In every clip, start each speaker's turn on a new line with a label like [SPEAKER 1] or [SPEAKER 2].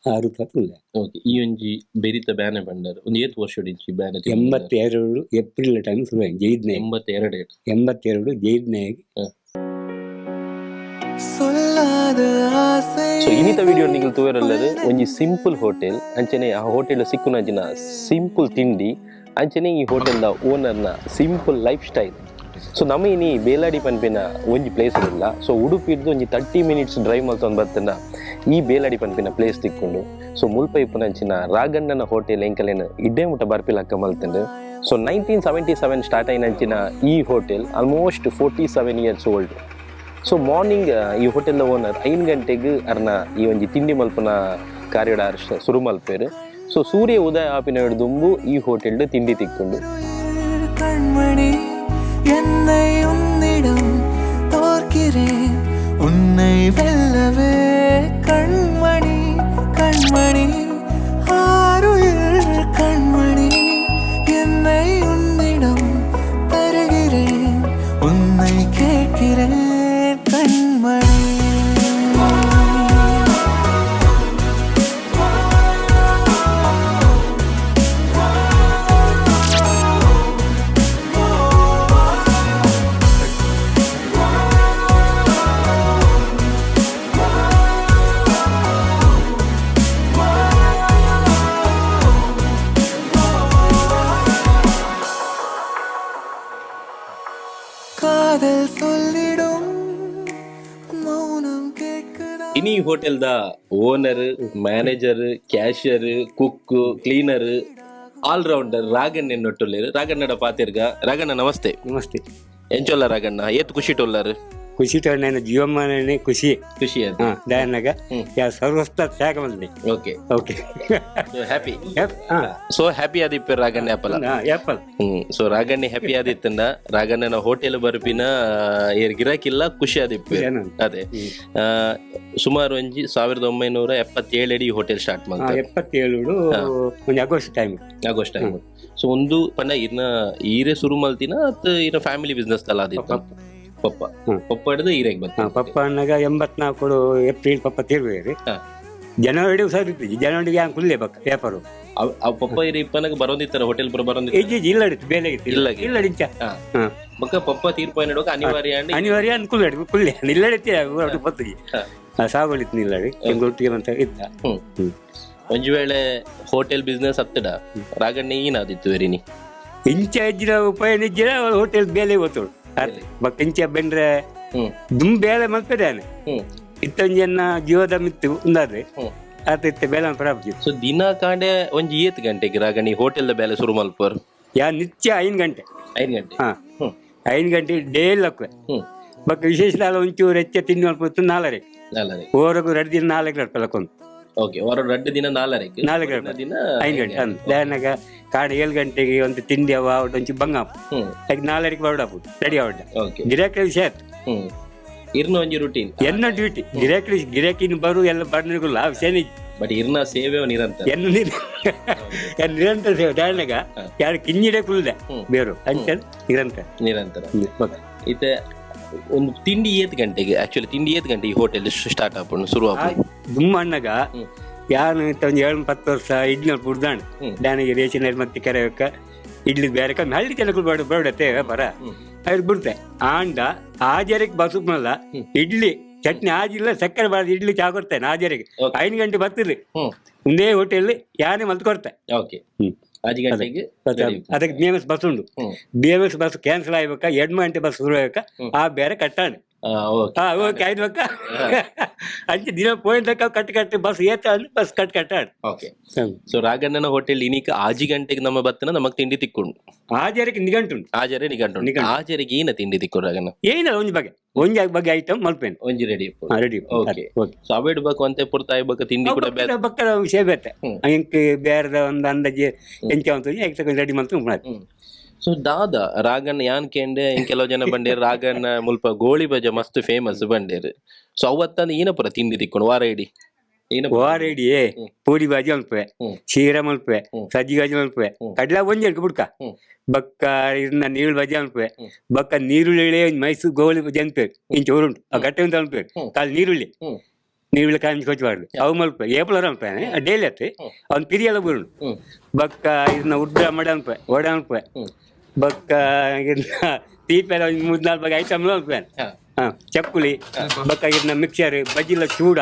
[SPEAKER 1] ಆರು ಉಲ್ಲ.
[SPEAKER 2] ಓಕೆ, ಈ ಒಂಜಿ ಬೆರಿತ ಬ್ಯಾನೆ ಬಂಡರ್ ಒಂದು ಏತ್ ವರ್ಷ ಬ್ಯಾನೆ?
[SPEAKER 1] 82 ಏಪ್ರಿಲ್ ಟೈಮ್ ಶುರು ಜೈದ್ನೆ.
[SPEAKER 2] 82.
[SPEAKER 1] 82 ಜೈದ್ನೆ.
[SPEAKER 2] ಸೊ ಇನ್ನಿತ ವಿಡಿಯೋ ನಿಗಲ್ ತೂವರಲ್ಲದು ಒಂಜಿ ಸಿಂಪಲ್ ಹೋಟೆಲ್ ಅಂಚನೆ ಆ ಹೋಟೆಲ್ ಸಿಕ್ಕುನಂಚಿನ ಸಿಂಪಲ್ ತಿಂಡಿ ಅಂಚನೆ ಈ ಹೋಟೆಲ್ದ ಓನರ್ನ ಸಿಂಪಲ್ ಲೈಫ್ ಸ್ಟೈಲ್. ಸೊ ನಮ್ಮ ಇನಿ ಬೇಲಾಡಿ ಪನ್ಪಿನ ಒಂಜಿ ಪ್ಲೇಸ್ ಇಲ್ಲ. ಸೊ ಉಡುಪಿಡ್ದು ಒಂಜಿ 30 ಮಿನಿಟ್ಸ್ ಡ್ರೈವ್ ಮಲ್ತೊಂದು ಬತ್ತಂಡ ಈ ಬೇಲಾಡಿ ಪನ್ಪಿನ ಪ್ಲೇಸ್ ತಿಕ್ಕೊಂಡು. ಸೊ ಮುಲ್ಪ ಇಪ್ಪುನಂಚಿನ ರಾಗಣ್ಣನ ಹೋಟೆಲ್ ಎಂಕಲೇನು ಇಡ್ಡೆ ಮುಟ್ಟ ಬರ್ಪಿಲಕ್ಕ ಮಲ್ತಂಡು. ಸೊ 1977 ಸ್ಟಾರ್ಟ್ అయినంచిన ಈ hotel almost 47 years old. So morning ಈ ಹೋಟೆಲ್ದ ಓನರ್ 5 ಗಂಟೆಗೆ ಅರ್ನ ಈ ಒಂಜಿ ತಿಂಡಿ ಮಲ್ಪುನ ಕಾರ್ಯಡ ಶುರು ಮಲ್ಪೇರು. ಸೊ ಸೂರ್ಯ ಉದಯ ಆಪಿನ ದುಂಬು ಈ ಹೋಟೆಲ್ ತಿಂಡಿ ತಿಕ್ಕೊಂಡು.
[SPEAKER 3] கண்மணி, என்னை உன்னிடம் தோற்கிறேன், உன்னை வெல்லவே. கண்மணி, கண்மணி, ஆருயிர் கண்மணி, என்னை உன்னிடம் தருகிறேன், உன்னை கேட்கிறேன் கண்மணி. காதல் சொல்லிடும் மௌனம் கேட்குதா?
[SPEAKER 2] ಇನಿ ಹೋಟೆಲ್ದ owner, manager, cashier, cook, cleaner, all rounder Raganna ಎನ್ನೊಟ್ಟುಲ್ಲೇರು. ರಾಗಣ್ಣಡ ಪಾತಿರ್ಗ. Raganna, namaste.
[SPEAKER 1] Namaste.
[SPEAKER 2] ಎಂಚೊಲ್ಲ Raganna, ಏತ್ ಖುಷಿ ಟೊಲ್ಲಾರು?
[SPEAKER 1] ಖುಷಿ ನನ್ನ ಜೀವಮಾನನೇ ಖುಷಿ.
[SPEAKER 2] ಖುಷಿ ಅದು.
[SPEAKER 1] ಹಾ, ದಯಾನಗ ಯಾ ಸರ್ವಸ್ತ ತ್ಯಾಗ ಬಂದೆ.
[SPEAKER 2] ಓಕೆ.
[SPEAKER 1] ಓಕೆ.
[SPEAKER 2] ಹ್ಯಾಪಿ.
[SPEAKER 1] ಹಾ.
[SPEAKER 2] ಸೊ ಹ್ಯಾಪಿ ಆದಿಪ್ಪೆ ರಾಗಣ್ಣ ಆಪಲ.
[SPEAKER 1] ಆಪಲ್.
[SPEAKER 2] ಸೊ ರಾಗಣ್ಣೆ ಹ್ಯಾಪಿ ಆದಿತ್ತಂಡ ರಾಗಣ್ಣನ ಹೋಟೆಲ್ ಬರ್ಪಿನ ಏರ್ ಗಿರಾಕಿಲ್ಲ ಖುಷಿ ಆದಿಪ್ಪೆ. ಅದೇ ಸುಮಾರು ಒಂಜಿ 1977 ಅಡಿ ಹೋಟೆಲ್ ಸ್ಟಾರ್ಟ್ ಮಾಡ್ತಾರೆ.
[SPEAKER 1] 77 ಒಂದು August time.
[SPEAKER 2] August time. So ಒಂದು ಪಂಡ ಇರ್ನ ಈರೆ ಶುರು ಮಲ್ತಿನ ಅತ್ ಇರ ಫ್ಯಾಮಿಲಿ ಬಿಸ್ನೆಸ್ ತಲ ಆದಿತ್ತು ಪಪ್ಪ? ಪಪ್ಪ ಹಿಡಿದು ಈರೆಗ್ ಬತ್ತ.
[SPEAKER 1] ಪಪ್ಪ ಅನ್ನಾಗ 84 ಏಪ್ರಿಲ್ ಪಪ್ಪ ತೀರ್ವೇರಿ. ಜನವರಿ ಸರಿ ಇತ್ತು, ಜನವರಿಗೆ ಹ್ಯಾಂಗ್ ಕುಲ್ಲೆ ಬಕ್ಕ ಪೇಪರು.
[SPEAKER 2] ಅವ್ ಪಪ್ಪ ಇರ ಇಪ್ಪನಾಗ ಬರೋದಿತ್ತರ ಹೋಟೆಲ್ ಪುರ ಬರೋದಿತ್ತ?
[SPEAKER 1] ಇಜ್ಜಿ, ಇಲ್ಲಡಿತ್ತು, ಬೇಲೆ ಇತ್ತು.
[SPEAKER 2] ಇಲ್ಲ.
[SPEAKER 1] ಇಲ್ಲಡಿಂಚ.
[SPEAKER 2] ಬಕ್ಕ ಪಪ್ಪ ತೀರ್ಪು ನಡುವಾಗ ಅನಿವಾರ್ಯ ಅಂಡ್
[SPEAKER 1] ಅನಿವಾರ್ಯ ಅನ್ಕುಲ್ಲ ಕುಲ್ಲೆ ಇಲ್ಲಡಿತ್ತೆ ಪತ್ತಿಗೆ ಸಾಗುಳಿತ್ತು ನಿಲ್ಲಡಿ ಒಟ್ಟಿಗೆ ಅಂತ ಇತ್ತ.
[SPEAKER 2] ಒಂಜಿ ವೇಳೆ ಹೋಟೆಲ್ ಬಿಸ್ನೆಸ್ ಹತ್ತಡ ರಾಗಣ್ಣ ಏನಾದಿತ್ತು ವೆರಿನಿ?
[SPEAKER 1] ಇಂಚ ಇಜ್ಜಿನ ಉಪಾಯ ನಿಜ್ಜಿನ ಹೋಟೆಲ್ ಬೇಲೆ ಹೋತಳು ಬಕ್ಕ ಇಂಚ ಬೆಂಡ್ರೆ ದುಮ್ ಬೇಲೆ ಮಲ್ಪೆದಾನೆ. ಇತ್ತೊಂಜನ್ನ ಜೀವದ ಮಿತ್ತು ಉಂದಾದ್ರೆ ಆತ ಇತ್ತೆ ಬೇಲೆ ಪ್ರಾಪ್ತಿ.
[SPEAKER 2] ಸೊ ದಿನ ಕಾಂಡೆ ಒಂಜಿ ಏತ್ ಗಂಟೆಗೆ ರಾಗಣಿ ಹೋಟೆಲ್ ದ ಬೇಲೆ ಶುರು ಮಲ್ಪರ್?
[SPEAKER 1] ಯಾ ನಿತ್ಯ 5 ಗಂಟೆ.
[SPEAKER 2] 5 ಗಂಟೆ?
[SPEAKER 1] ಹಾ, 5 ಗಂಟೆ ಡೇಲ್ ಲಕ್ವೆ. ಬಕ್ಕ ವಿಶೇಷ ದಾಲ ಒಂಚೂರು ಹೆಚ್ಚ ತಿಂಡಿ ಮಲ್ಪ ನಾಲ್ಕರೆ.
[SPEAKER 2] ನಾಲ್ಕರೆ.
[SPEAKER 1] ಓರಗು 2 ದಿನ ನಾಲ್ಕು ಲಕ್ಕೊಂದು.
[SPEAKER 2] ಓಕೆ, ವಾರ 2 ದಿನ ನಾಲ್ಕರೆ.
[SPEAKER 1] ನಾಲ್ಕರೆ.
[SPEAKER 2] ದಿನ
[SPEAKER 1] 5 ಗಂಟೆ ಅಂದ್ ಕಾಡು 7 ಗಂಟೆಗೆ ಒಂದು ತಿಂಡಿ ಅವ ಒಂಚು ಬಂಗಾಪು. ಅದಕ್ಕೆ ನಾಲ್ಕರಿಗೆ ಬರಡಪ್ಪು ರೆಡಿ ಅವಡ್ಡ. ಗಿರಾಕಿ ವಿಷಯ ಆಯ್ತು.
[SPEAKER 2] ಇರ್ನ ಒಂಜಿ ರುಟೀನ್.
[SPEAKER 1] ಎನ್ನ ಡ್ಯೂಟಿ ಗಿರಾಕಿ ಗಿರಾಕಿನ ಬರು ಎಲ್ಲ ಬರ್ನಿಗುಲ್ಲ ಆ ವಿಷಯ.
[SPEAKER 2] ಬಟ್ ಇರ್ನ ಸೇವೆ ನಿರಂತರ.
[SPEAKER 1] ಎನ್ನ ಎನ್ನ ನಿರಂತರ ಸೇವೆ ದಾರಣಗ ಯಾರು ಕಿಂಜಿಡೆ ಕುಲ್ದೆ ಬೇರು ಅಂಚ ನಿರಂತರ.
[SPEAKER 2] ನಿರಂತರ. ಇತ್ತೆ ಒಂದು ತಿಂಡಿ ಏತ್ ಗಂಟೆಗೆ, ಆಕ್ಚುಲಿ ತಿಂಡಿ ಏತ್ ಗಂಟೆ ಈ ಹೋಟೆಲ್ ಸ್ಟಾರ್ಟ್ ಆಪುಂಡು, ಶುರು ಆಪುಂಡು?
[SPEAKER 1] ದುಮ್ಮ ಅಣ್ಣಗ ಯಾನು ಒಂದು 7 10 ವರ್ಷ ಇಡ್ಲಿ ಬುಡ್ದಾಣ ದಾನಿಗೆ ರೇಷನ್ ಮತ್ತೆ ಕರೆಯಕ್ಕ ಇಡ್ಲಿ ಬೇರೆ ಕಮ್ಮಿ ಹಳ್ಳಿ ಜನಗಳು ಬೇಡ ಬೇಡತ್ತೆ ವ್ಯಾಪಾರ ಅವ್ರಿಗೆ ಬಿಡ್ತೆ. ಆಂಡ ಆಜರಿಗೆ ಬಸುಪ್ನಲ್ಲ ಇಡ್ಲಿ ಚಟ್ನಿ ಆಜಿಲ್ಲ ಸಕ್ಕರೆ ಬಾರ್ದು ಇಡ್ಲಿ ಚಾ ಕೊಡ್ತೇನೆ ಆಜರಿಗೆ. 5 ಗಂಟೆ ಬರ್ತಿರ್ಲಿ ಒಂದೇ ಹೋಟೆಲ್ ಯಾನೇ ಮಲ್ತು ಕೊಡ್ತೆ.
[SPEAKER 2] ಓಕೆ, ಆಜಿ ಗಂಟೆಗೆ.
[SPEAKER 1] ಅದಕ್ಕೆ ಬಿ ಎಂ ಎಸ್ ಬಸ್ ಉಂಟು. B M S bus cancel ಆಗ್ಬೇಕಾ 2 ಗಂಟೆ ಬಸ್ ಶುರು ಆಗ್ಬೇಕಾ ಆ ಬೇರೆ ಕಟ್ಟಾಣೆ. ಹಾ ಓಕೆ ಆಯ್ತು ಬಕ್ಕ ಅಂಚೆ ದಿನ ಪೋಯಿಂಟ್ ಕಟ್ ಕಟ್ ಬಸ್ ಏತ ಬಸ್ ಕಟ್ ಕಟ್ಟಾಣ.
[SPEAKER 2] ಓಕೆ, ಸೊ ರಾಗಣ್ಣನ ಹೋಟೆಲ್ ಇನಿಕ ಆಜಿ ಗಂಟೆಗೆ ನಮ್ಮ ಬತ್ತನ ನಮಗ್ ತಿಂಡಿ ತಿಕ್ಕೊಂಡು.
[SPEAKER 1] ಆಜರಿಗೆ ನಿಘಂಟು ಉಂಟು.
[SPEAKER 2] ಆಜರೆ ನಿಘಂಟು. ಆಜರಿಗೆ ಏನ ತಿಂಡಿ ತಿಕ್ಕೊಂಡು ರಾಗಣ್ಣ?
[SPEAKER 1] ಏನಿಲ್ಲ, ಒಂಜಿ ಬಗೆ ಒಂಜಿ ಬಗೆ ಐಟಮ್ ಮಲ್ಪೇನು.
[SPEAKER 2] ಒಂಜಿ ರೆಡಿ.
[SPEAKER 1] ರೆಡಿ.
[SPEAKER 2] ಓಕೆ, ಸೊ ಅವೇಡ್ ಬಕ್ ಒಂತೆ ಪುರ್ತ ಬಕ್ಕ ತಿಂಡಿ ಕೂಡ
[SPEAKER 1] ಬಕ್ಕದ ವಿಷಯ ಬೇತೆ ಇಂಕ್ ಬೇರೆದ ಒಂದು ಅಂದಾಜು ಎಂಚ ಅಂತ ರೆಡಿ ಮಲ್ತು.
[SPEAKER 2] ಸೊ ದಾದ ರಾಗಣ್ಣ ಯಾನ್ ಕೇಂಡೆ ಇನ್ ಕೆಲವು ಜನ ಬಂಡೇರು ರಾಗಣ್ಣ ಮುಲ್ಪ ಗೋಳಿ ಬಜ ಮಸ್ತ್ ಫೇಮಸ್ ಬಂಡೇರು. ಸೊ ಅವತ್ತಂದ ಏನಪುರ ತಿಂಡಿ ತಿಕ್ಕೊಂಡು ವಾರ ಇಡಿ ಏನ?
[SPEAKER 1] ವಾರ ಇಡಿ ಪೂರಿ ಬಾಜಿ ಮಲ್ಪೆ, ಶೀರ ಮಲ್ಪೆ, ಸಜ್ಜಿ ಬಾಜಿ ಮಲ್ಪೆ, ಕಡ್ಲ ಒಂಜಿ ಎಡ್ಕ ಬುಡ್ಕ ಬಕ್ಕ ಇರ್ನ ನೀರುಳ್ಳಿ ಬಜ್ಜಿ ಮಲ್ಪೆ. ಬಕ್ಕ ನೀರುಳ್ಳಿ ಮೈಸೂರು ಗೋಳಿ ಬಜ್ಜಿ ಅನ್ಪೇರು ಇಂಚ ಊರುಂಟು ಆ ಗಟ್ಟೆ ಅಂತ ಅನ್ಪೇರು ಕಾಲ್ ನೀರುಳ್ಳಿ. ನೀರುಳ್ಳಿ ಕಾಯಿ ಕೊಚ್ಚಬಾರ್ದು. ಅವು ಮಲ್ಪ ಏಪಲ ಅನ್ಪೆ ಡೈಲಿ ಅತ್ತೆ ಅವ್ನು ಪಿರಿಯೆಲ್ಲ ಬರುಂಡು. ಬಕ್ಕ ಇದನ್ನ ಉದ್ದ ಮಡ ಅನ್ಪೆ, ವಡೆ ಅನ್ಪೆ. ಬಕ್ಕ ಇದನ್ನ ತೀಪೆಲ್ಲ ಒಂದು ಮೂರು ನಾಲ್ಕು ಬಗೆ ಐಟಮ್ ಅನ್ಪೆ. ಹಾ, ಚಕ್ಕುಲಿ, ಬಕ್ಕ ಇದನ್ನ ಮಿಕ್ಸರ್, ಬಜ್ಜಿಲ ಚೂಡ.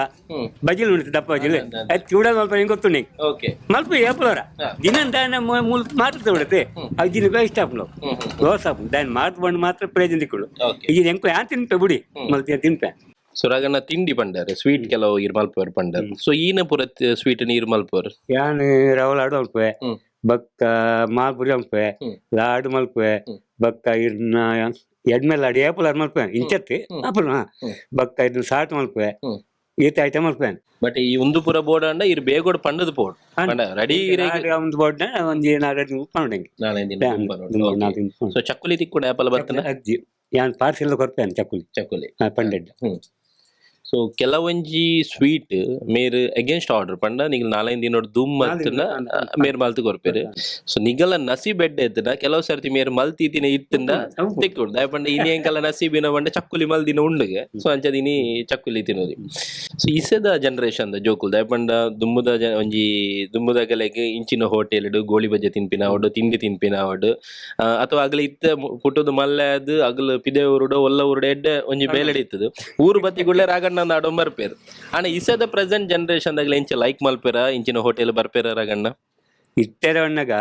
[SPEAKER 1] ಬಜ್ಜಿಲ್ ಉಂಟು ದಪ್ಪ ಬಜ್ಜಿಲ್, ಅದು ಚೂಡ ಮಲ್ಪ ನಿಂಗೆ ಗೊತ್ತು ನಿಂಗೆ. ಮಲ್ಪ ಏಪಲವರ ದಿನ ದಾನ ಮೂಲ ಮಾತ್ರ ಬಿಡುತ್ತೆ. ಅದು ದಿನ ಇಷ್ಟ ಆಪುಂಡು, ದೋಸೆ ಆಪುಂಡು. ದಾನ ಮಾತು ಬಂದು ಮಾತ್ರ ಪ್ರಯೋಜನ ದಿಕ್ಕುಡು. ಈಗ ಎಂಕು ಯಾನ್ ತಿನ್ಪೆ ಬುಡಿ ಮಲ್ತಿ ತಿನ್ಪೆ.
[SPEAKER 2] ಸೊ ರಾಗಣ್ಣ ತಿಂಡಿ ಪಂಡಾರೆ, ಸ್ವೀಟ್ ಕೆಲವು ಇರ್ ಮಲ್ಪುವರು ಪಂಡಾರೆ. ಸೊ ಈನ ಪೂರ ಸ್ವೀಟ್ ನೀರು ಮಲ್ಪುವರು?
[SPEAKER 1] ಯಾನ್ ರವ ಲಾಡು ಮಲ್ಪುವೆ, ಬಕ್ಕ ಮಾಲ್ಪುರಿ ಮಲ್ಪುವೆ, ಲಾಡು ಮಲ್ಪುವೆ. ಬಕ್ಕ ಇರ್ನ ಎಡ್ಮೆ ಲಾಡು ಏಪುಲಾರ್ ಮಲ್ಪುವೆ ಇಂಚತ್ತಿ ಅಪ್ಪು. ಬಕ್ಕ ಇದನ್ನ ಸಾಟ್ ಮಲ್ಪುವೆ. ಈತ ಐಟಮ್ ಮಲ್ಪುವೆ.
[SPEAKER 2] ಬಟ್ ಈ ಒಂದು ಪೂರ ಬೋರ್ಡ್ ಅಂಡ ಇರ್ ಬೇಗೋಡ್ ಪಂಡದ ಪೋಡ್ ರೆಡಿ.
[SPEAKER 1] ಒಂದು ಬೋರ್ಡ್ ಒಂಜಿ ನಾಲ್ಕು ಪಂಡಂಗೆ.
[SPEAKER 2] ಸೊ ಚಕ್ಕುಲಿ ತಿಕ್ಕುಂಡ ಆಪಲ್ ಬರ್ತನ?
[SPEAKER 1] ಅಜ್ಜಿ, ಯಾನ್ ಪಾರ್ಸೆಲ್ ಕೊರ್ಪೇನೆ ಚಕ್ಕುಲಿ.
[SPEAKER 2] ಚಕ್ಕುಲಿ.
[SPEAKER 1] ಪಂಡೆಡ್.
[SPEAKER 2] ಸೊ ಕೆಲವೊಂಜಿ ಸ್ವೀಟ್ ಮೇರ್ ಅಗೇನ್ಸ್ಟ್ ಆರ್ಡರ್ ಪಂಡ ನಿಗಲ್ ನಾಲೈದು ದಿನೋಡ್ ದುಮ್ ಮಲ್ತನ ಮೇರ್ ಮಲ್ತ್ ಕೊರ್ಪೇರು. ಸೊ ನಿಗಲ ನಸಿ ಬೆಡ್ ಎತ್ತನ ಕೆಲವು ಸರ್ತಿ ಮೇರ್ ಮಲ್ತಿ ತಿನ ಇತ್ತಂಡ ತಿಕ್ಕುಂಡು. ದಾಯ ಪಂಡ ಇನಿ ಎಂಕಲ ನಸೀಬಿನ ಪಂಡ ಚಕ್ಕುಲಿ ಮಲ್ದಿನ ಉಂಡುಗೆ. ಸೊ ಅಂಚದ ಇನಿ ಚಕ್ಕುಲಿ ತಿನ್ನೋದು. ಸೊ ಇಸದ ಜನರೇಷನ್ the ಜೋಕುಲ್ ದಾಯ ಪಂಡ ದುಮ್ಮುದ ಒಂಜಿ ದುಮ್ಮುದ ಗಲೆಗ್ ಇಂಚಿನ ಹೋಟೆಲ್ ಗೋಳಿ ಬಜ್ಜೆ ತಿನ್ಪಿನ ಅವಡು, ತಿಂಡಿ ತಿನ್ಪಿನ ಅವಡು, ಅಥವಾ ಅಗಲ ಇತ್ತ ಪುಟ್ಟುದು ಮಲ್ಲೆ ಅದು ಅಗಲ ಪಿದೆ ಊರುಡು ಒಲ್ಲ ಊರುಡು ಎಡ್ಡೆ ಒಂಜಿ ಬೇಲೆಡ್ ಇತ್ತದು ಊರು ಬತ್ತಿ ಗುಳ್ಳೆ ರಾಗಣ್ಣ ಆಡೋ ಬರ್ಪೇರು. ಆಂಡ ಇಸದ ಪ್ರೆಸೆಂಟ್ ಜನರೇಷನ್ ದಾಗಲ ಇಂಚ ಲೈಕ್ ಮಲ್ಪೆರ, ಇಂಚಿನ ಹೋಟೆಲ್ ಬರ್ಪೇರ ರಾಗಣ್ಣ?
[SPEAKER 1] ಇತ್ತೆರ ಒಣ್ಣಗ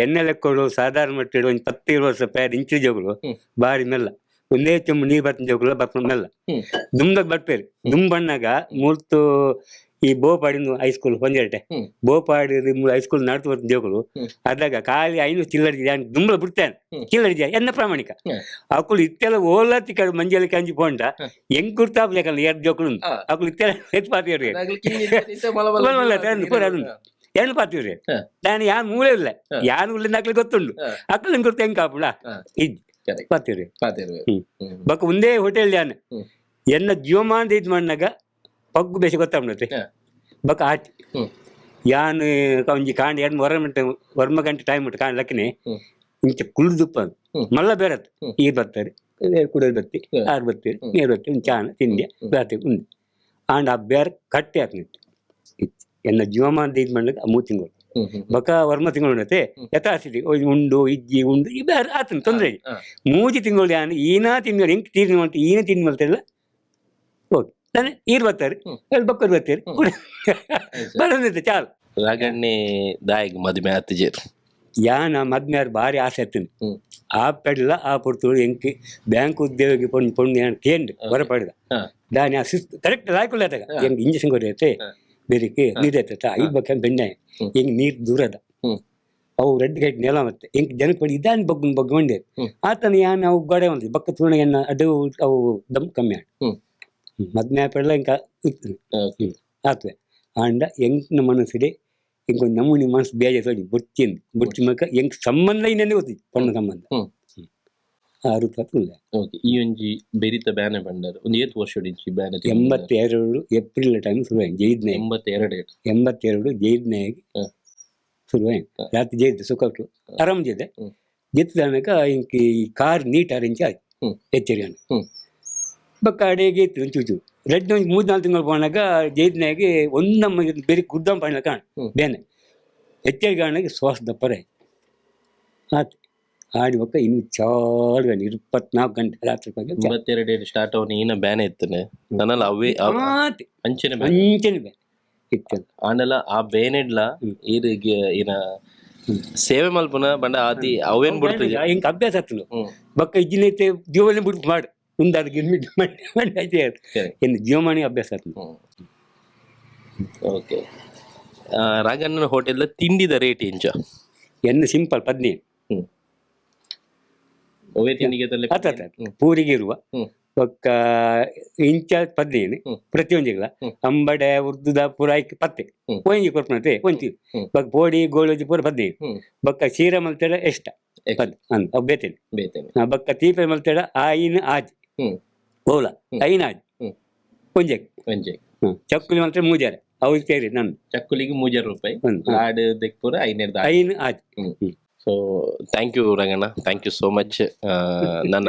[SPEAKER 1] ಎಣ್ಣೆ ಲೆಕ್ಕೊಡು ಸಾಧಾರಣ ಮಟ್ಟಿಡು ಒಂಜಿ ಪತ್ತು ಇರುವ ವರ್ಷ ಪೇರ್ ಇಂಚು ಜೋಗುಲು. ಬಾರಿ ಮೆಲ್ಲ ಒಂದೇ ಚೆಂಬು ನೀರು ಬರ್ತಿನ ಜೋಗುಲ ಬರ್ಪುನ ಮೆಲ್ಲ. ದುಮ್ದಾಗ ಬರ್ಪೇರು. ದುಮ್ ಬಣ್ಣಗ ಮೂರ್ತು ಈ ಬೋಪಾಡಿನ ಹೈಸ್ಕೂಲ್ ಒಂದೆರಟೆ. ಬೋಪಾಡಿ ಹೈಸ್ಕೂಲ್ ನಡ್ತು ಬರ್ತಿನ ಜೋಗುಲು. ಅದಾಗ ಖಾಲಿ ಐನೂರು ಚಿಲ್ಲರೆ ದುಂಬಲ ಬಿಡ್ತೇನೆ. ಚಿಲ್ಲರೆ ಎನ್ನ ಪ್ರಾಮಾಣಿಕ. ಅಕುಲು ಇತ್ತೆಲ್ಲ ಓಲತ್ತಿ ಕಡೆ ಮಂಜಲಿ ಕಂಜಿ ಪೋಂಡ ಹೆಂಗ್ ಗುರ್ತಾಪ್ಲೇಕಲ್ಲ ಎರಡು ಜೋಕುಲು. ಅಕುಲು ಇತ್ತೆಲ್ಲ ಎತ್ತು ಪಾತಿಯವ್ರಿಗೆ ಪೂರ ಅದು ಎರಡು ಪಾತಿವ್ರಿ. ನಾನು ಯಾನ್ ಮೂಲೆ ಇಲ್ಲ, ಯಾನ್ ಉಳ್ಳಿಂದ ಅಕ್ಲಿ ಗೊತ್ತುಂಡು. ಅಕ್ಲು ಗುರ್ತು ಹೆಂಗ್ ಕಾಪುಡ ಇದ್ ಪಾತಿವ್ರಿ. ಬೊಕ ಒಂದೇ ಹೋಟೆಲ್ ಯಾನ್ ಎನ್ನ ಜೀವಮಾನದ ಇದ್ ಮಣ್ಣಾಗ ಪಗ್ಗು ಬೇಸಿ ಗೊತ್ತಾಗ್ಬಿಡುತ್ತೆ. ಬೊಕ ಆಟಿ ಯಾನ್ ಒಂಜಿ ಕಾಂಡ ಎರಡು ಹೊರ ಗಂಟೆ ವರ್ಮ ಗಂಟೆ ಟೈಮ್ ಉಂಟು ಕಾಂಡ ಲಕ್ಕನೆ. ಇಂಚ ಕುಳ್ದುಪ್ಪ ಮಲ್ಲ ಬೇರತ್. ಈರ್ ಬರ್ತಾರೆ, ಕುಡಲ್ ಬತ್ತಿ, ಆರು ಬತ್ತಿ, ನೀರು ಬತ್ತಿ, ಒಂದು ಚಾನ ತಿಂಡಿ ರಾತ್ರಿ ಉಂಡು. ಆಂಡ ಆ ಬೇರೆ ಕಟ್ಟಿ ಹಾಕ್ನಿತ್ತು ಇತ್ತು ಎನ್ನ ಜೀವಮಾನದ ಇದು ಮಣ್ಣಾಗ ಆ 3 ತಿಂಗಳು. ಬೊಕ ವರ್ಮ ತಿಂಗಳು ಉಂಡತೆ ಯಥಾಸ್ಥಿತಿ ಉಂಡು ಇಜ್ಜಿ ಉಂಡು ಈ ಬೇರೆ ಆತನ ತೊಂದರೆ. 3 ತಿಂಗಳು ಯಾನ್ ಈನಾ ತಿಂಗಳು ಹೆಂಗ್ ತೀರ್ನಿ ಮಾಡ್ತು ಈನ ತಿಂಡಿ ಮಾಡ್ತಾರಲ್ಲ. ಓಕೆ, ತಾನೆ ಈರ್ ಬರ್ತಾರೆ, ಎಲ್ಲಿ ಬಕ್ಕರ್ ಬರ್ತಾರೆ ಬರೋದಿತ್ತು ಚಾಲು.
[SPEAKER 2] ರಾಗಣ್ಣೆ ದಾಯಗ್ ಮದುವೆ ಆತಿಜೇರು?
[SPEAKER 1] ಯಾನ ಮದ್ಮೆಯಾರ್ ಬಾರಿ ಆಸೆ ಆಯ್ತೀನಿ. ಆ ಪೆಡ್ಲ ಆ ಪೊರ್ತುಡು ಎಂಕ್ ಬ್ಯಾಂಕ್ ಉದ್ಯೋಗಿ ಪೊಣ್ಣು ಪೊಣ್ಣು ಯಾನ್ ಕೇಂಡ್ ಹೊರಪಡೆದ. ದಾನಿ ಆ ಶಿಸ್ತು ಕರೆಕ್ಟ್ ಲಾಯ್ಕುಲ್ಲ ಆತಾಗ ಎಂಕ್ ಇಂಜೆಕ್ಷನ್ ಕೊರೈತೆ ಬೆರಿಕೆ ನೀರು ಐತೆ ಐದು ಬಕ್ಕ ಬೆಣ್ಣೆ ಹೆಂಗ್ ನೀರು ದೂರದ. ಅವು ರೆಡ್ ಗೈಟ್ ನೆಲ ಮತ್ತೆ ಎಂಕ್ ಜನಕ್ಕೆ ಪಡಿ ಇದಾನ್ ಬಗ್ಗು ಬಗ್ಗು ಮಂಡೆ. ಆತನ ಯಾನ್ ಅವು ಗೋಡೆ ಒಂದು ಬಕ್ಕ ತೂಣ ಎನ್ನ ಅದು ಅವು ದಮ್ ಕಮ್ಮಿ ಆಂಡ್. ಮದ್ಮೆ ಪೆಡ್ಲ ಇಂಕ ಇತ್ತು ಆತ್ವೆ. ಆಂಡ ಎಂಕ್ನ ಮನಸ್ಸಿಡೆ ಎಂಕ್ ಒಂದು ನಮೂನಿ ಮನಸ್ಸು ಬೇಜಾರ್ ತೋಜಿ ಬುಡ್ಚಿಂದು ಬುಡ್ಚಿ ಮಕ್ಕ ಎಂಕ್ ಸಂಬಂಧ ಇನ್ನೆಂದು ಗೊತ್ತಿ ಪೊಣ್ಣು ಸಂಬಂಧ. ಆ ರೂಪ ಉಲ್ಲ.
[SPEAKER 2] ಓಕೆ, ಈ ಒಂಜಿ ಬೆರಿತ ಬ್ಯಾನೆ ಬಂಡರ್ ಒಂದು ಏತ್ ವರ್ಷ ಇಂಚಿ ಬ್ಯಾನೆ?
[SPEAKER 1] 82 ಏಪ್ರಿಲ್ ಟೈಮ್ ಶುರು ಆಯ್ತು ಜೈದ್ನೇ.
[SPEAKER 2] 82.
[SPEAKER 1] 82 ಜೈದ್ನೇ ಶುರು ಆಯ್ತು. ರಾತ್ರಿ ಜೈದ್ ಸುಖ ಆರಾಮ್ ಜೈದೆ. ಜಿತ್ತದನಕ ಇಂಕ್ ಈ car neat arrange ಆಯ್ತು. ಎಚ್ಚರಿಕೆ. ಬಕ್ಕ ಅಡಿಗೆ ಇತ್ತು ಒಂಚೂಚು ರೆಡ್ ಒಂಜಿ 3-4 ತಿಂಗಳು ಪೋನಾಗ ಜೈದ್ನಾಗೆ ಒಂದಮ್ಮ ಬೇರೆ ಗುದ್ದಂ ಪಾಣ ಕಾಣ್. ಬೇನೆ ಎಚ್ಚರಿಕೆ ಕಾರಣಕ್ಕೆ ಶ್ವಾಸ ದಪ್ಪರೆ ಆತು ಆಡಿ ಬಕ್ಕ ಇನ್ನು ಚಾಳು 24 ಗಂಟೆ ರಾತ್ರಿ ಬಗ್ಗೆ ಚಾಲು.
[SPEAKER 2] 82 ಸ್ಟಾರ್ಟ್ ಅವನು ಈನ ಬ್ಯಾನೆ ಇತ್ತನೆ ನನ್ನಲ್ಲ ಅವೇ
[SPEAKER 1] ಆತು.
[SPEAKER 2] ಅಂಚನೆ ಬ್ಯಾನೆ.
[SPEAKER 1] ಅಂಚನೆ ಬೇ ಇತ್ತಲ್ಲ.
[SPEAKER 2] ಆಂಡಲ ಆ ಬೇನೆಡ್ಲ ಈರಿಗೆ ಈನ ಸೇವೆ ಮಲ್ಪುನ ಬಂಡ ಆತಿ ಅವೇನ್ ಬಿಡ್ತದೆ.
[SPEAKER 1] ಇಂಕ ಅಭ್ಯಾಸ ಆತನು. ಬಕ್ಕ ಇಜ್ಜಿನೈತೆ ಜೀವನ ಬಿಟ್ಟು ಮಾಡು ಉಂದಾದ ಗಿರ್ಮಿಟ್ ಮಾಡಿ ಮಾಡಿ ಆಯ್ತು. ಇನ್ನು ಜೀವಮಾನಿ ಅಭ್ಯಾಸ ಆತನು.
[SPEAKER 2] ಓಕೆ, ರಾಗಣ್ಣನ ಹೋಟೆಲ್ ತಿಂಡಿದ ರೇಟ್ ಎಂಚ?
[SPEAKER 1] ಎನ್ನು ಸಿಂಪಲ್ 15.
[SPEAKER 2] ಅವೇ ತಿಂಡಿಗೆ ತಲೆ?
[SPEAKER 1] ಆತ ಆತ ಪೂರಿಗೆ ಇರುವ ಬೊಕ್ಕ ಇಂಚ 15. ಪ್ರತಿಯೊಂಜಿಗ್ಲ ಅಂಬಡೆ ಉರ್ದುದ ಪೂರ ಐಕ್ ಪತ್ತೆ. ಒಂಜಿ ಕೊರ್ಪುನತೆ ಒಂಜಿ. ಬೊಕ್ಕ ಪೋಡಿ ಗೋಳೊಂಜಿ ಪೂರ 15. ಬೊಕ್ಕ ಶೀರ ಮಲ್ತೇಡ ಎಷ್ಟ ಪದ್ ಅಂದ್ ಅವು ಬೇತೇನೆ.
[SPEAKER 2] ಬೇತೇನೆ.
[SPEAKER 1] ಬೊಕ್ಕ ತೀಪೆ ಮಲ್ತೇಡ ಐನ್ ಆಜ್. ಓಲ ಐನ್ ಆಜ್. ಒಂಜೆ.
[SPEAKER 2] ಒಂಜೆ.
[SPEAKER 1] ಚಕ್ಕುಲಿ ಮಲ್ತೇಡ ಮೂಜಾರೆ ಅವು ಸೇರಿ ನನ್.
[SPEAKER 2] ಚಕ್ಕುಲಿಗೆ ಮೂಜಾರು ರೂಪಾಯಿ.
[SPEAKER 1] ಒಂದು.
[SPEAKER 2] ಲಾಡ್ ದೆಕ್ಪುರ ಐನೇರ್ದ.
[SPEAKER 1] ಐನ್ ಆಜ್.
[SPEAKER 2] So thank you Ranganna, thank you so much. ನನ್ನ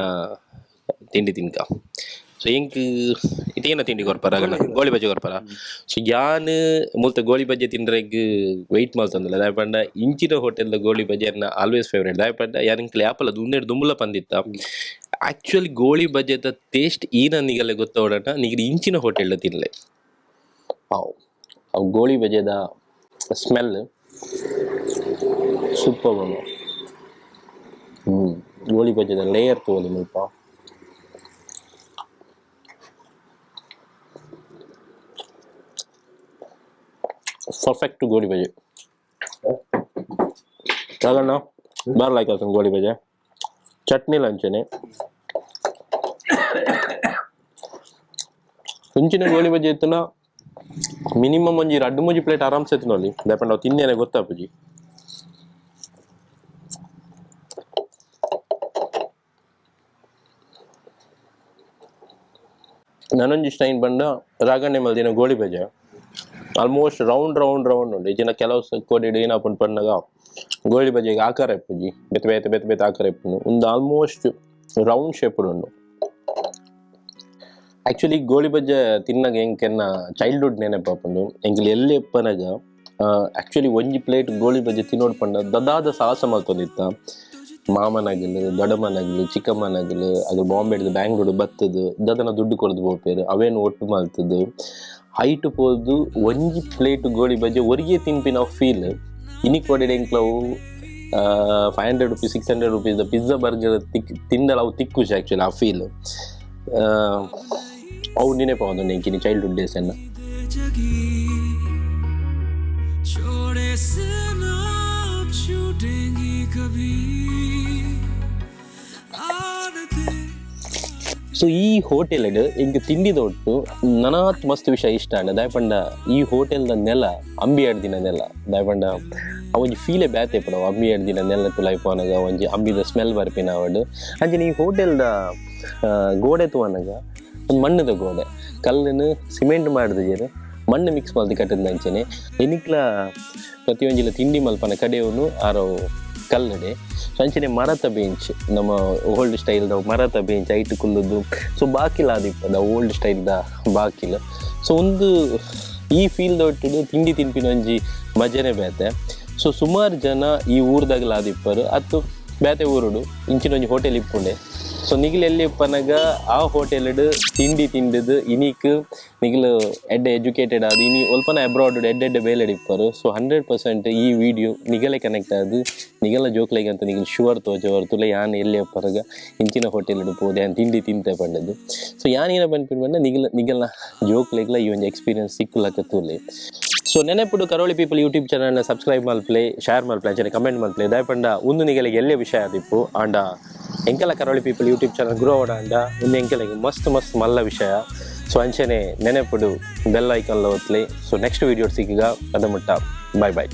[SPEAKER 2] ತಿಂಡಿ ತಿನ್ಕ. ಸೊ ಎಂಕ್ ಇತೇನ ತಿಂಡಿ ಕೊರ್ಪರ ಗೋಳಿ ಬಜ್ಜೆ ಕೊರ್ಪರ. ಸೊ ಯಾನ್ ಮುಲ್ತ ಗೋಳಿ ಬಜ್ಜೆ ತಿಂಡ್ರೆಗ್ ವೆಯ್ಟ್ ಮಲ್ತೊಂದುಲ್ಲ. ದಾಯೆ ಪಂಡ ಇಂಚಿನ ಹೋಟೆಲ್ ದ ಗೋಳಿ ಬಜ್ಜೆ ಎನ್ನ ಆಲ್ವೇಸ್ ಫೇವರೇಟ್. ದಾಯೆ ಪಂಡ ಯಾನ್ ಎಂಕ್ಲೆ ಯಾಪಲ ಉಂದೆಡ್ ದುಂಬುಲ ಪಂದಿತ್ತ, ಆಕ್ಚುಲಿ ಗೋಳಿ ಬಜ್ಜೆದ ಟೇಸ್ಟ್ ಈನ ನಿಗಲೆ ಗೊತ್ತೋಡಟ ನಿಗಲಿ ಇಂಚಿನ ಹೋಟೆಲ್ ತಿನ್ಲೆ. ಅವು ಅವು ಗೋಳಿ ಬಜ್ಜೆದ ಸ್ಮೆಲ್ ಸೂಪರ್ ಬಂದು. ಗೋಳಿ ಬಜ್ಜೆದ ಲೇಯರ್ ತೋಲಿ ಮುಲ್ಪ. ಪರ್ಫೆಕ್ಟ್ ಗೋಳಿ ಬಜ್ಜೆ. ದಾದಣ್ಣ ಬಾರ್ ಲೈಕ್ ಆತುಂಡು ಗೋಳಿ ಬಜ್ಜೆ. ಚಟ್ನಿ ಅಂಚನೆ. ಇಂಚಿನ ಗೋಳಿ ಬಜ್ಜೆ ಇತ್ತುನ ಮಿನಿಮಮ್ ಒಂಜಿ ರಡ್ಡ್ ಮೂಜಿ ಪ್ಲೇಟ್ ಆರಾಮ್ಸೆ ತಿನ್ನೊಲಿ. ದಾಯೆ ಪಂಡ ಅವು ತಿನ್ಯರೆ ಗೊತ್ತಾಪುಜಿ. ನನೊಂಜಿ ಸ್ಟೈನ್ ಪಂಡ ರಾಗಣ್ಣೆ ಮಲ್ದಿನ ಗೋಳಿ ಬಜ್ಜೆ ಆಲ್ಮೋಸ್ಟ್ ರೌಂಡ್ ರೌಂಡ್ ರೌಂಡ್ ಉಂಡು. ಇಜಿನ ಕೆಲವು ಕೋಡಿಡ್ ಏನಾಪುಂಡು ಪನ್ನಗ ಗೋಳಿ ಬಜ್ಜೆಗ್ ಆಕಾರ ಇಪ್ಪುಜಿ, ಬೇತೆ ಬೇತೆ ಬೇತೆ ಬೇತೆ ಆಕಾರ ಇಪ್ಪುಂಡು. ಉಂದು ಆಲ್ಮೋಸ್ಟ್ ರೌಂಡ್ ಶೇಪ್ ಉಂಡು. ಆಕ್ಚುಲಿ ಗೋಳಿ ಬಜ್ಜೆ ತಿನ್ನಗ ಎಂಕೆನ್ನ ಚೈಲ್ಡ್ಹುಡ್ ನೆನಪಾಪುಂಡು. ಎಂಕುಲು ಎಲ್ಲಿ ಇಪ್ಪನಗ ಆಕ್ಚುಲಿ ಒಂಜಿ ಪ್ಲೇಟ್ ಗೋಳಿ ಬಜ್ಜೆ ತಿನ್ನೋಡು ಪಂಡ ದದಾದ ಸಾಹಸ ಮಲ್ತೊಂದಿತ್ತ. ಮಾಮನಾಗಲು ದೊಡ್ಡಮ್ಮನಾಗಲು ಚಿಕ್ಕಮ್ಮನಾಗಲು ಅದು ಬಾಂಬೆಡ್ದು ಬ್ಯಾಂಗ್ಳೂರು ಬತ್ತದು ದದನ ದುಡ್ಡು ಕೊರ್ದು ಪೋಪೆರ್ ಅವೇನು ಒಟ್ಟು ಮಲ್ತದು ಹೈಟ್ ಪೋದು ಒಂಜಿ ಪ್ಲೇಟ್ ಗೋಳಿ ಬಜ್ಜೆ ಒರಿಗೆ ತಿನ್ಪಿನ ಫೀಲ್. ಇನಿ ಕೋಡಿಡ್ ಎಂಕ್ಲವು 500 rupees 600 rupees pizza burger ತಿಕ್ ತಿಂದಲ ಅವು ತಿಕ್ಕುಜಿ ಆಕ್ಚುಲಿ ಆ ಫೀಲ್. ಅವು ನೆನಪಾವೊಂದುಂಡು ಎಂಕಿನಿ ಚೈಲ್ಡ್ಹುಡ್ ಡೇಸ್ ಎನ್ನ.
[SPEAKER 3] छोड़े से ना अब छूटेंगी कभी आदतें.
[SPEAKER 2] ಸೊ ಈ ಹೋಟೆಲ್ ಎಂಕ್ ತಿಂಡಿದ ಒಟ್ಟು ನನಾತ್ ಮಸ್ತ್ ವಿಷಯ ಇಷ್ಟ ಆಂಡ್. ದಾಯೆ ಪಂಡ ಈ ಹೋಟೆಲ್ದ ನೆಲ ಅಂಬಿ ಅಡ್ದಿನ ನೆಲ. ದಾಯೆ ಪಂಡ ಅವು ಒಂಜಿ ಫೀಲೆ ಬ್ಯಾತೆ ಇಪ್ಪುಂಡು. ಅವು ಅಂಬಿ ಅಡ್ದಿನ ನೆಲ ತುಲಾಯಿ ಪೋನಗ ಒಂಜಿ ಅಂಬಿದ ಸ್ಮೆಲ್ ಬರ್ಪಿನ ಅವಡ್. ಅಂಚನೆ ಈ ಹೋಟೆಲ್ದ ಗೋಡೆ ತೂವನಗ ಒಂದು ಮಣ್ಣುದ ಗೋಡೆ, ಕಲ್ಲುನು ಸಿಮೆಂಟ್ ಮಾಡಿದಿಜೆರ್, ಮಣ್ಣು ಮಿಕ್ಸ್ ಮಲ್ತ್ ಕಟ್ಟುದ. ಅಂಚನೆ ಎನಿಕ್ಲ ಪ್ರತಿಯೊಂಜಿಲ ತಿಂಡಿ ಮಲ್ಪನ ಕಡೆಯವನು ಆರೋ ಕಲ್ಲಡೆ. ಸೊ ಅಂಚನೆ ಮರತ ಬೆಂಚ್, ನಮ್ಮ ಓಲ್ಡ್ ಸ್ಟೈಲ್ದ ಮರತ ಬೆಂಚ್ ಐಟ್ ಕುಲ್ಲುದು. ಸೊ ಬಾಕಿಲ್ ಆದಿಪ್ಪದ ಓಲ್ಡ್ ಸ್ಟೈಲ್ದ ಬಾಕಿಲ್. ಸೊ ಒಂದು ಈ ಫೀಲ್ ದೊಟ್ಟಿಡು ತಿಂಡಿ ತಿನ್ಪಿನ ಒಂಜಿ ಮಜನೆ ಬೇತೆ. ಸೊ ಸುಮಾರು ಜನ ಈ ಊರ್ದಾಗಲ ಆದಿಪ್ಪರು ಅತ್ತು ಬೇತೆ ಊರುಡು ಇಂಚಿನ ಒಂಜಿ ಹೋಟೆಲ್ ಇಪ್ಪುಂಡೆ. ಸೊ ನಿಗಿಲ್ ಎಲ್ಲಿ ಇಪ್ಪನಗ ಆ ಹೋಟೆಲ್ ತಿಂಡಿ ತಿಂಡಿದ್ ಇನಿಕ್ ನಿಗಿಲ್ ಎಡ್ಡೆ ಎಜುಕೇಟೆಡ್ ಆದ್ ಇನಿ ಒಲ್ಪನ ಅಬ್ರಾಡ್ ಎಡ್ಡೆ ಎಡ್ಡೆ ಬೇಲೆಡ್ ಇಪ್ಪರು. ಸೊ 100% ಈ ವಿಡಿಯೋ ನಿಗಲೆ ಕನೆಕ್ಟ್ ಆದ್ ನಿಗಲ ಜೋಕ್ಲೆಗ್ ಅಂತ ನಿಗಲ್ ಶುವರ್ ತೋಜವರ್ ತುಲೆ ಯಾನ್ ಎಲ್ಲಿ ಇಪ್ಪರಗ ಇಂಚಿನ ಹೋಟೆಲ್ ಪೋದು ಯಾನ್ ತಿಂಡಿ ತಿಂತೆ ಪಂಡದು. ಸೊ ಯಾನ್ ಏನ ಪನ್ಪಿನ ಪಂಡ ನಿಗಲ ನಿಗಲ್ನ ಜೋಕ್ಲೆಗ್ಲ ಈ ಒಂಜಿ ಎಕ್ಸ್ಪೀರಿಯನ್ಸ್ ಸಿಕ್ಕುಲಕ ತೂಲೆ. ಸೊ ನೆನಪುಡು ಕರಾವಳಿ ಪೀಪಲ್ ಯೂಟ್ಯೂಬ್ ಚಾನಲ್ನ ಸಬ್ಸ್ಕ್ರೈಬ್ ಮಲ್ಪಲೆ, ಶೇರ್ ಮಲ್ಪಲೆ, ಅಂಚನೆ ಕಮೆಂಟ್ ಮಲ್ಪಲೆ. ದಾಯೆ ಪಂಡ ಉಂದು ನಿಗಲಿಗೆ ಎಲ್ಲೇ ವಿಷಯ ಆದಿಪ್ಪು. ಆಂಡ ಎಂಕೆಲ ಕರಾವಳಿ ಪೀಪಲ್ ಯೂಟ್ಯೂಬ್ ಚಾನಲ್ ಗ್ರೋ ಆವಡ ಉಂದು ಎಂಕೆಲೆಗ್ ಮಸ್ತ್ ಮಸ್ತ್ ಮಲ್ಲ ವಿಷಯ. ಸೊ ಅಂಚನೆ ನೆನಪುಡು ಬೆಲ್ ಐಕನ್ ಒತ್ಲೆ. ಸೊ ನೆಕ್ಸ್ಟ್ ವೀಡಿಯೋ ಸಿಕ್ಕಿಗ ಅದ ಮುಟ್ಟ ಬಾಯ್ ಬಾಯ್.